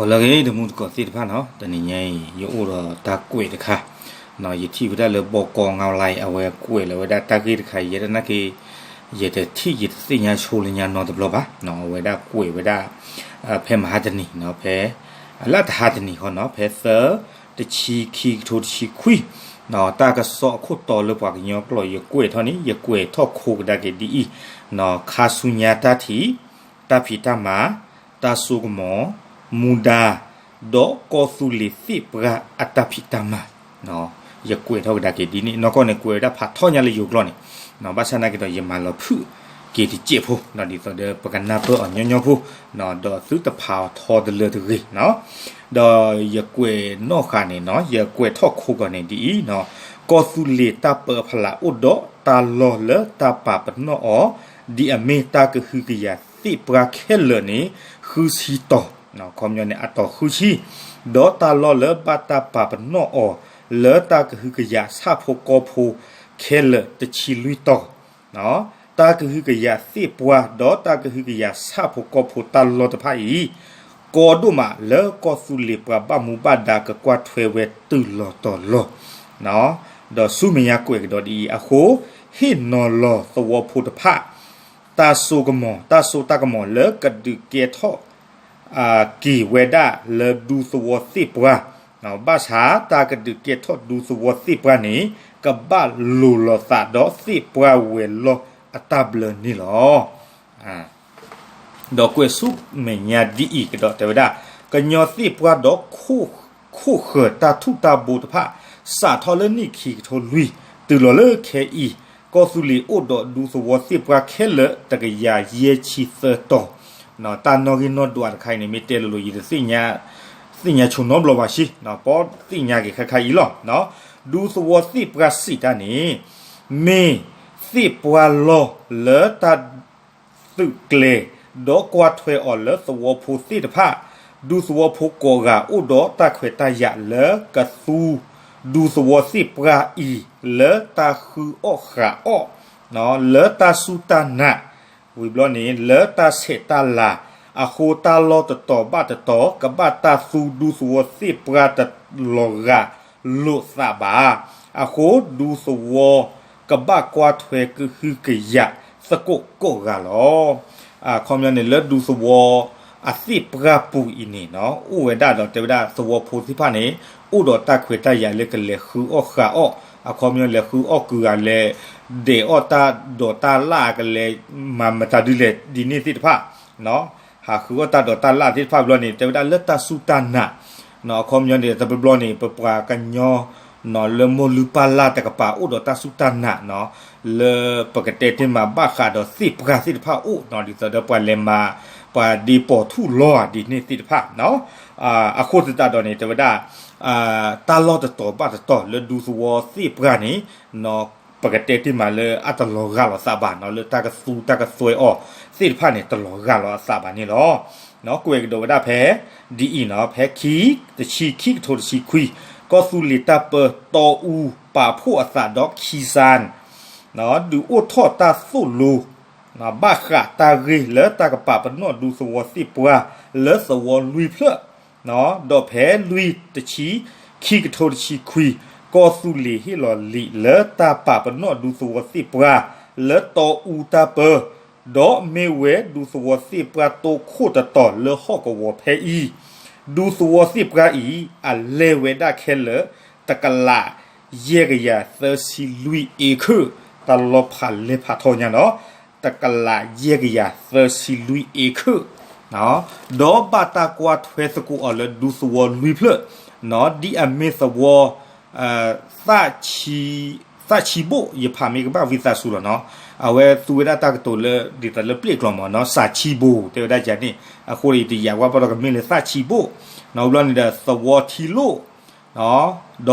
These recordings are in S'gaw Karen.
ဂီၤလၢအဂ့ၤ တမူတကိးသ့ၣ်တဖၣ်နီၤ, တနံၤညါအံၤ ယအိၣ်ဒီးတၢ်ကွဲးတခါ, ယထံၣ်ဝဲဒၣ်လၢဘီကီငါလါအံၤ အဝဲကွဲးလီၤဝဲဒၣ်တၢ်ဂ့ၢ်တခါ ယဲဒၣ်နာ်က့ ယတထံၣ်ယတသ့ၣ်ညါဆိလၢညါနီတဘျီဘၣ်, အဝဲဒၣ်ကွဲးဝဲဒၣ် ဖဲမဟါတနံၤနီၤ, ဖဲ လၢတဟါတနံၤဃီနီၤ, ဖဲသၢ တဆံခံ ကထိတဆံခွံ တၢ်ကစီၣ်အခိၣ်တီလၢပှၤကညီကျိာ် ယကွဲးထီၣ်န့ၣ် ယကွဲးထီၣ်ခိကဒါက့ၤဒ်အံၤ, ခါဆူညါတၢ်ထံၣ်, တၢ်ဖံးတၢ်မၤ, တၢ်စိကမီၤ, မူဒါ, ဒီးကီၢ်သူလ့ၤသ့ၣ်ပှၢ်အတၢ်ဖံးတၢ်မၤ, ယကွဲးထီၣ်ကဒါက့ၤဒ်န့ၣ်, နီၢ်ကီၢ်န့ၣ် ကွဲးဝဲဒၣ်ဖးထီညါလၢယိၤကျိာ်န့ၣ်, ဘၣ်ဆၣ်နာ်က့ဒီး ယမၤလီၤဖုၣ်က့ၤတစဲးဖိ, ဒ်သိးဒီးပကနၢ်ပၢၢ်အီၤညီညီဖိ, ဒီးသုတဖးအီၤထီတလၢတဂ့ၤနီၤ, ဒီးယကွဲးနီၣ်ဃာ်န့ၣ်နီၤ, ယကွဲးထီၣ်ခိကီၢ်န့ၣ်ဒ်အံၤ, ကီၢ်သူလ့ၤတၢ်ပၢအဖီလာ်အိၣ်ဒီးတၢ်လီၢ်လၢတၢ်ပာ်ပနီၣ်အီၤ, ဒ်အမ့ၢ်တၢ်ကဟုကယာ်သ့ၣ်ပှၢ်ခဲလၢာ်န့ၣ် ဃုဆံတီၤ, ခီပညီန့ၣ် အတီၤဃုဆံ, ဒီးတၢ်လီၢ်လၢဘၣ်တၢ်ပာ်ပနီၣ်အီၤ လၢတၢ်ကဟုကယာ်ဆၣ်ဖိကီၢ်ဖိခဲလၢာ်တဆံလွံၢ်တီၤ, တၢ်ကဟုကယာ်သ့ၣ်ပှၢ် ဒီးတၢ်ကဟုကယာ်ဆၣ်ဖိကီၢ်ဖိတၢ်လီၢ်တဖၣ်အံၤ, ကီဒိၣ်မးလၢကီၢ်သူလ့ၤပှၤဘၣ်မူဘၣ်ဒါကကွၢ်ထွဲဝဲတုၤလီၤတီၤလီၤ, ဒီးဆူမဲာ်ညါကွဲးကဒီးဒ်အံၤအဃိ, ဟ့ၣ်နီၤလီၤသဝီဖိတဖၣ် တၢ်စိကမီၤ, တၢ်စိတၢ်ကမီၤလၢကဒုးကဲထီၣ် က့ၤဝဲဒၣ်လၢဒူသဝီသ့ၣ်ပှၢ်, ဘၣ်ဆၣ်တၢ်ကဒုးကဲထီၣ်ဒူသဝီသ့ၣ်ပှၢ်န့ၣ် ကဘၣ်လိၤလိာ်သးဒီးသ့ၣ်ပှၢ်ဝဲၤလီၢ်အတၢ်ဘျၢန့ၣ်လီၤ. ဒီးကွဲးဆူမဲာ်ညါဒ်အံၤကဒီးတဲဝဲဒၣ်, ကညီသ့ၣ်ပှၢ်ဒီး ခိၣ်ဃၢၤတၢ်ထူၣ်တၢ်ဘိတဖၣ် စးထီၣ်လၢနံၣ်ခံကထိလွံၢ် တုၤလီၤလၢခဲအံၤ, ကီၢ်သူလ့ၤအိၣ်ဒီးဒူသဝီသ့ၣ်ပှၢ်ခဲလၢာ်တကယၤယဲၢ်ဆံသၢတီၤ, တၢ်နီၣ်ဂံၢ်နီၣ်ဒွးတခါအံၤန့ၣ် မ့ၢ်တဲလိၤလိၤ ယတသ့ၣ်ညါ သ့ၣ်ညါဆိနီတဘျီဘၣ်ဆ့, ပသ့ၣ်ညါက့ၤခါခါအံၤလီၤ. ဒူသဝီသ့ၣ်ပှၢ်စံးတၢ်န့ၣ် မ့ၢ်သ့ၣ်ပှၢ်လီၢ်လၢတၢ်သုးကျဲၤ ဒီးကွၢ်ထွဲအီၤလၢသဝီဖိသ့ၣ်တဖၣ်, ဒူသဝီဖိကိးဂၤအိၣ်ဒီးတၢ်ခွဲးတၢ်ယာ်လၢကသူ ဒူသဝီသ့ၣ်ပှၢ်အံၤ လၢတၢ်ဃုအီၣ်ဃုအီၣ်, လၢတၢ်စူၢ်တၢ်နာ်, ဝံၤဘျီန့ၣ် လၢတၢ်ဆဲးတၢ်လၤအဃိ တၢ်လီၢ်တတီၤဘၣ်တတီၤ ကဘၣ်တၢ်သူဒူသဝီသ့ၣ်ပှၢ်တလီၤဂာ်လိာ်သးဘၣ်. အဃိ ဒူသဝီကဘၣ်ကွၢ်ထွဲကဟုကယာ်သကိးကိးဂၤလီၤ. အခီပညီန့ၣ် လၢဒူသဝီအသ့ၣ်ပှၢ်ပူၤအံၤန့ၣ်နီၤ အိၣ်ဝဲဒၣ်ဒီးတဲဝဲဒၣ်သဝီဖိသ့ၣ်တဖၣ်န့ၣ် အိၣ်ဒီးတၢ်ခွဲးတၢ်ယာ်လၢကလဲၤဃုအီၣ်ဃုအီၣ်, အခီပညီလဲၤဃုအီၣ်ကုၤဂၤလဲၤ ဒဲးအီၣ်တၢ်ဒိးတၢ်လၣ်ကလဲၤမၤမတၤဒုလဲၣ်ဒ်န့ၣ်သ့ၣ်တဖၣ် ဟးဃုအီၣ်တၢ်ဒိးတၢ်လၣ်သ့ၣ်တဖၣ်ဘျီန့ၣ် တဲဝဲဒၣ်လၢတၢ်စူၢ်တၢ်နာ်, အခီပညီန့ၣ် တဘျီဘျီန့ၣ် ပပှၤကညီ လၢမိၢ်လုၢ်ပၢ်လၢ်တကပၤအိၣ်ဒီးတၢ်စူၢ်တၢ်နာ်နီၤ, လၢပကတဲတ့ၢ်မးဘၣ်ဃးဒီးသ့ၣ်ပှၢ်သ့ၣ်တဖၣ်အိၣ်နီၤ, ဒ်သိးဒီးပှၤလဲၤမၤ ပှၤဒ့ပိာ်ထူၣ်လီၤဧါဒ်န့ၣ်သ့ၣ်တဖၣ်နီၤ, အဃိသတးဒီးန့ၣ် တဲဝဲဒၣ် တၢ်လီၢ်တတီၤဘၣ်တတီၤလၢဒူသဝီသ့ၣ်ပှၢ်န့ၣ် ပကတဲတ့ၢ်မးလၢအတလီၤဂာ်လီၤသးဘၣ်နီၤ, လၢတၢ်ကသူတၢ်ကသွဲအီၤသ့ၣ်တဖၣ်န့ၣ် တလီၤဂာ်လီၤအသးဘၣ်န့ၣ်လီၤ. ကွဲးကဒီးဝဲဒၣ်ဖဲ ဒ်အံၤနီၤ, ဖဲခံ တဆံခံ ကထိတဆံခွံ, ကီၢ်သူလ့ၤတၢ်ပၢ တီအူပာ်ဖှိၣ်အသးဒီးခံစၢ် ဒုးအိၣ်ထီၣ်တၢ်သိၣ်လိ ဘၣ်ဃးတၢ်ဂ့ၢ်လၢတၢ်ကပာ်ပနီၣ်ဒူသဝီသ့ၣ်ပှၢ် လၢသဝီလွံၢ်ဖျၢၣ်, ဒီးဖဲလွံၢ်တဆံ ခံကထိတဆံခွံ, ကီၢ်သူလ့ၤဟ့ၣ်လီၤလံာ်လၢတၢ်ပာ်ပနီၣ်ဒူသဝီသ့ၣ်ပှၢ် လၢတီအူတၢ်ပၢ, ဒီးမ့ၢ်ဝဲဒူသဝီသ့ၣ်ပှၢ်တိခိၣ်တတီၤလၢဟီၣ်ကဝီၤဖဲအံၤ, ဒူသဝီသ့ၣ်ပှၢ်အံၤ အလဲၢ်ဝဲဒၣ်ခဲလၢာ် တကလး ယဲၢ်ကယၤသၢဆံလွံၢ်အ့ခၢၣ်, တၢ်လီၢ်ဖးလဲၢ်ဖးထီညါနီၤ, တကလးယဲၢ်ကယၤသၢဆံလွံၢ်အ့ခၢၣ်, ဒီးဘၣ်တၢ်ကွၢ်ထွဲသကိးအီၤလၢဒူသဝီလွံၢ်ဖျၢၣ်, ဒ်အမ့ၢ်သဝီ သၣ်ဆံဘိၣ် ယဖးမ့ၢ်ကဘၣ်ဝံသးစူၤလီၤနီၤ, အဝဲသူဝဲဒၣ်တၢ်ကတိၤလၢ ဒ်သိးလၢပျ့ၣ်ကျိာ်မးနီၤ, စးဆံဘိၣ် တဲဝဲဒၣ်ယၤန့ၣ်, အဃိန့ၣ် ယတယာ်ကွၢ်ပီၣ်ဒီးကမ့ၢ်လၢသၣ်ဆံဘိၣ်, ဝံၤဘျီန့ၣ်ဒီးသဝီထံလိၣ် ဒီးသ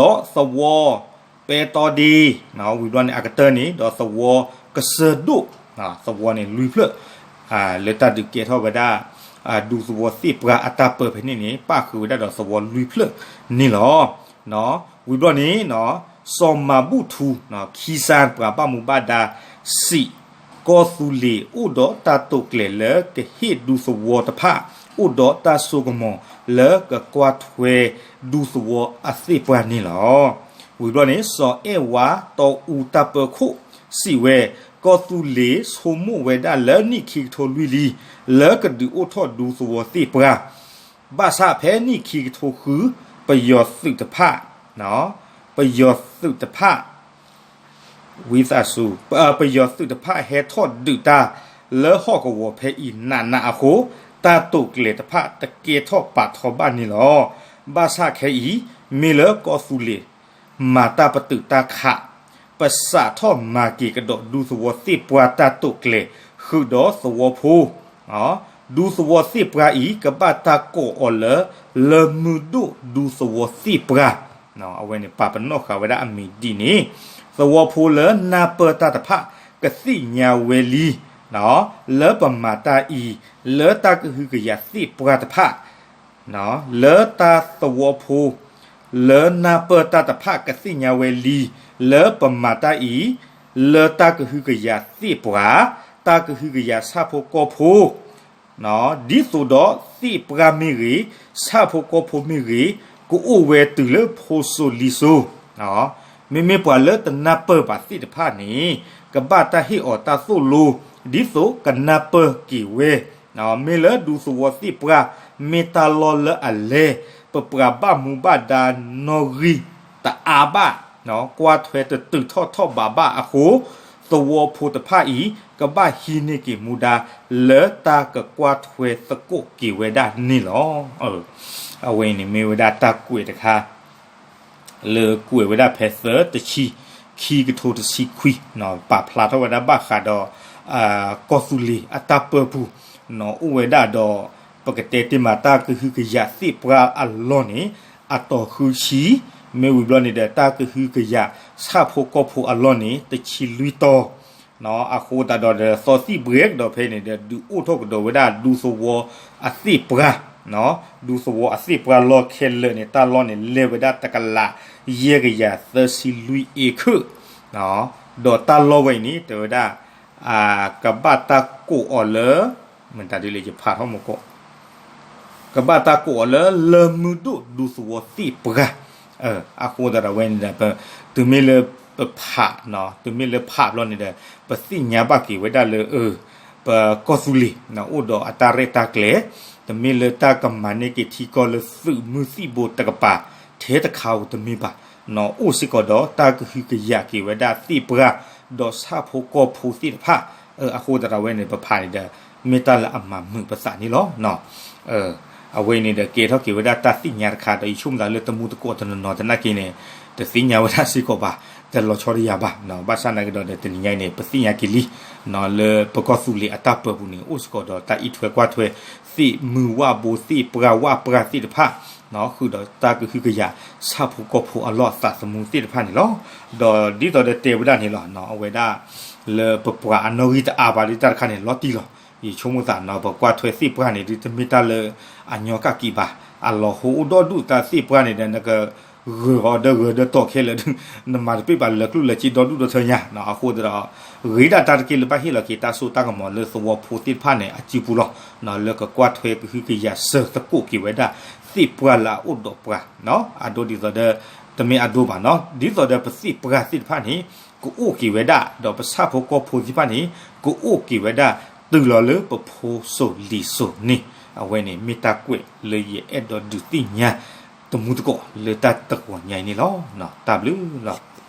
ဝီပဲတြီဒ့, ဝံၤဘျီန့ၣ် အကတၢၢ်န့ၣ် ဒီးသဝီကစၢၢ်ဒိၣ်, သဝီန့ၣ်လွံၢ်ဖျၢၣ်, လၢတၢ်ဒုးကဲထီၣ်ဝဲဒၣ် ဒူသဝီသ့ၣ်ပှၢ်အတၢ်ပၢဖဲန့ၣ်န့ၣ် ပၣ်ဃုာ်ဝဲဒၣ်ဒီးသဝီလွံၢ်ဖျၢၣ်န့ၣ်လီၤ. ဝံၤဘျီန့ၣ် စီၤမၤဘူၣ်ထူ ခံစၢ်ပှၤဘၣ်မူဘၣ်ဒါစံး, ကီၢ်သူလ့ၤအိၣ်ဒီးတၢ်တိာ်ကျဲၤလၢကဟ့ၣ်ဒူသဝီတဖၣ် အိၣ်ဒီးတၢ်စိကမီၤလၢကကွၢ်ထွဲဒူသဝီအသ့ၣ်ပှၢ်န့ၣ်လီၤ. ဝံၤဘျီန့ၣ် စီၤအဲၣ်ဝါတီအူတၢ်ပၢခိၣ်စံးဝဲ, ကီၢ်သူလ့ၤဆိကမိၣ်ဝဲဒၣ်လၢနံၣ်ခံကထိလွံၢ်လံ လၢကဒုးအိၣ်ထီၣ်ဒူသဝီသ့ၣ်ပှၢ်, ဘၣ်ဆၣ်ဖဲနံၣ်ခံကထိဃု ပယီၤသုးတဖၣ် ပယီၤသုးတဖၣ် ဝံသးစူၤ ပယီၤသုးတဖၣ်ဟဲထီၣ်ဒုးတၢ်လၢဟီၣ်ကဝီၤဖဲအံၤနးနးအဃိ, တၢ်တိာ်ကျဲၤတဖၣ်တကဲထီၣ်ပာ်ထီဘၣ်န့ၣ်လီၤ. ဘၣ်ဆၣ်ခဲအံၤ မ့ၢ်လၢကီၢ်သူလ့ၤ မၤတၢ်ပတုာ်တၢ်ခး, ပစးထီၣ်မၤက့ၤကဒီးဒူသဝီသ့ၣ်ပှၢ်တၢ်တိာ်ကျဲၤ ဃုာ်ဒီးသဝီဖိ ဒူသဝီသ့ၣ်ပှၢ်အံၤ ကဘၣ်တၢ်ကိးအီၤလၢ လၢမုၢ်ဒိၣ်ဒူသဝီသ့ၣ်ပှၢ်, အဝဲန့ၣ်ပာ်ပနီၣ်ဃာ်ဝဲဒၣ်အမံၤဒ်န့ၣ်, သဝီဖိလၢနၢ်ပၢၢ်တၢ်တဖၣ် ကသ့ၣ်ညါဝဲလံ လၢပမၤတၢ်အံၤ လၢတၢ်ကဟုကယာ်သ့ၣ်ပှၢ်တဖၣ် လၢတၢ်သဝီဖိ လၢနၢ်ပၢၢ်တၢ်တဖၣ်ကသ့ၣ်ညါဝဲလံ လၢပမၤတၢ်အံၤ လၢတၢ်ကဟုကယာ်သ့ၣ်ပှၢ်, တၢ်ကဟုကယာ်ဆၣ်ဖိကီၢ်ဖိ ဒ်သိးဒီးသ့ၣ်ပှၢ်မ့ၢ်ဂ့ၤ, ဆၣ်ဖိကီၢ်ဖိမ့ၢ်ဂ့ၤ, ကအိၣ်ဝဲတုၤလၢဖိစိၤလံၤစိၤ, မ့မ့ၢ်ပှၤလၢတနၢ်ပၢၢ်ဘၣ်သ့ၣ်တဖၣ်န့ၣ် ကဘၣ်တၢ်ဟ့ၣ်အီၤတၢ်သိၣ်လိ ဒ်သိးကနၢ်ပၢၢ်က့ၤဝဲ, မ့ၢ်လၢဒူသဝီသ့ၣ်ပှၢ် မ့ၢ်တၢ်လီၢ်လၢအလဲၤ ပပှၤဘၣ်မူဘၣ်ဒါနီၣ်ဂံၢ်တအါဘၣ်, ကွၢ်ထွဲတတုၤထီၣ်ထီၣ်ဘးဘၣ်အဃိ, သဝီဖိတဖၣ်အံၤ ကဘၣ်ဟံးန့ၢ်က့ၤမူဒါ လၢတၢ်ကကွၢ်ထွဲသကိးက့ၤဝဲဒၣ်န့ၣ်လီၤ. အဝဲအံၤန့ၣ်မ့ၢ်ဝဲဒၣ်တၢ်ကွဲးတခါ လၢကွဲးဝဲဒၣ်ဖဲသၢတဆံ ခံကထိတဆံခွံ, ပာ်ဖျါထီၣ်ဝဲဒၣ်ဘၣ်ဃးဒီး ကီၢ်သူလ့ၤအတၢ်ပၢပူၤ, အိၣ်ဝဲဒၣ်ဒီး ပကတဲတ့ၢ်မးတၢ်ကဟုကယာ်သ့ၣ်ပှၢ်အလီၢ်န့ၣ် အတီၤဃုဆံ, မ့ၢ်ဝံၤဘျီန့ၣ်ဒီး တၢ်ကဟုကယာ်ဆၣ်ဖိကီၢ်ဖိအလီၢ်န့ၣ် တဆံလွံၢ်တီၤ အဃိသတးဒီး သီသံၣ်ဘှဲကဒီးဖဲန့ၣ်ဒီး ဒုးအိၣ်ထီၣ်ကဒီးဝဲဒၣ်ဒူသဝီအသ့ၣ်ပှၢ်, ဒူသဝီအသ့ၣ်ပှၢ်လီၢ်ခဲလၢာ်န့ၣ် တၢ်လီၢ်န့ၣ်လဲၢ်ဝဲဒၣ်တကလး ယဲၢ်ကယၤသၢဆံလွံၢ်အ့ခၢၣ်, ဒီးတၢ်လီၢ်ဝဲအံၤန့ၣ် တဲဝဲဒၣ် ကဘၣ်တၢ်ကိးအီၤလၢ မတၤဒ်လဲၣ်ယဖးထီၣ်မူကီၢ် ကဘၣ်တၢ်ကိးအီၤလၢ လၢမုၢ်ဒိၣ်ဒူသဝီသ့ၣ်ပှၢ်, အဃိသတးဒီးဝဲန့ၣ်ဒီး တုၤမ့ၢ်လၢပဖး, တုၤမ့ၢ်လၢဖးဘျီန့ၣ်ဒီး ပသ့ၣ်ညါဘၣ်က့ၤဝဲဒၣ်လၢ ပကီၢ်သူလ့ၤ အိၣ်ဒီးအတၢ်ရဲၣ်တၢ်ကျဲၤ, တမ့ၢ်လၢတၢ်ကမၤန့ၢ်က့ၤထံကီၢ်လၢသုးမုၢ်သံၣ်ဘိတကပၤ ထဲတခါဧိၤတမ့ၢ်ဘၣ်, အိၣ်စ့ၢ်ကီးဒီးတၢ်ကဟုကယာ်က့ၤဝဲဒၣ်သ့ၣ်ပှၢ် ဒီးဆၣ်ဖိကီၢ်ဖိသ့ၣ်တဖၣ်, အဃိသတးဒီးဝဲန့ၣ် ပဖးန့ၣ်ဒီး မ့ၢ်တၢ်လၢအမၤမုာ်ပသးန့ၣ်လီၤ. အဝဲအံၤန့ၣ်ဒီးကဲထီၣ်က့ၤဝဲဒၣ်တၢ်သ့ၣ်ညါတခါဒီး ယဆိကမိၣ်သးလၢတမူသကိးတနီၤနီၤသနာ်က့န့ၣ် တသ့ၣ်ညါဝဲဒၣ်စ့ၢ်ကီးဘၣ်, တလီၤဆီတယၤဘၣ်, ဘၣ်ဆၣ်သနာ်က့ဒီး တနံၤညါအံၤန့ၣ် ပသ့ၣ်ညါက့ၤလံ, လၢပကီၢ်သူလ့ၤအတၢ်ပၢပူၤန့ၣ် အိၣ်စ့ၢ်ကီးဒီးတၢ်အံးထွဲကွၢ်ထွဲ သ့ၣ်မုၢ်ဝၣ်ဘိသ့ၣ်ပှၢ်ဝၣ်ပှၢ်သ့ၣ်တဖၣ် ဃုာ်ဒီးတၢ်ကဟုကယာ် ဆၣ်ဖိကီၢ်ဖိအလီၢ်အသးသမူသ့ၣ်တဖၣ်န့ၣ်လီၤ. ဒီးဒ်သိးဒီးတဲဝဲဒၣ်န့ၣ်လီၤ, အဝဲဒၣ် လၢပပှၤအနီၣ်ဂံၢ်တအါဘၣ်ဒီးတၢ်တခါန့ၣ် လီၤတံၢ်လီၤ. ယဆိကမိၣ်သးနီၤ ပကွၢ်ထွဲသ့ၣ်ပှၢ်န့ၣ် ဒ်တမ့ၢ်တၢ်လၢအညီကၣ်က့ၤဘၣ်, အလီၤဟိအိၣ်ဒီဒူၣ်တၢ်သ့ၣ်ပှၢ်န့ၣ်ဒီး နကဂၢၤအီၤဒီးဂၢၤဒီးတီၤခဲလၢာ်ဒီး နမၤတပ့ၢ်ဘၣ်လၢကျိၣ်လၢစ့ဒီဒူၣ်ဒီထၢညါ, အဃိသတးဒီး ဂ့ၤဒၣ်တၢ်တက့ၢ်လၢဘၣ်ဟ့ၣ်လီၤက့ၤတၢ်စိတၢ်ကမီၤလၢသဝီဖိသ့ၣ်တဖၣ်န့ၣ် အစုပူၤလီၤ, လၢကကွၢ်ထွဲကဟုကယာ်စၢၤသကိးက့ၤဝဲဒၣ် သ့ၣ်ပှၢ်လၢအအိၣ်ဒီးပှၤ, အဒိဒ်သိးဒီး တမ့ၢ်အဒိဘၣ်နီၤ, ဒ်သိးဒီးပသ့ၣ်ပှၢ်သ့ၣ်တဖၣ်န့ၣ် ကအိၣ်က့ၤဝဲဒၣ်, ဒီးပဆၣ်ဖိကီၢ်ဖိသ့ၣ်တဖၣ်န့ၣ် ကအိၣ်က့ၤဝဲဒၣ် တုၤလီၤလၢပဖိစိၤလံၤစိၤန့ၣ်, အဝဲန့ၣ်မ့ၢ်တၢ်ကွဲးလၢယအဲၣ်ဒိးဒုးသ့ၣ်ညါ တမူသကိးလၢတၢ်တဂီၤညါအံၤန့ၣ်လီၤ. တၢ်ဘျုးလီၤ.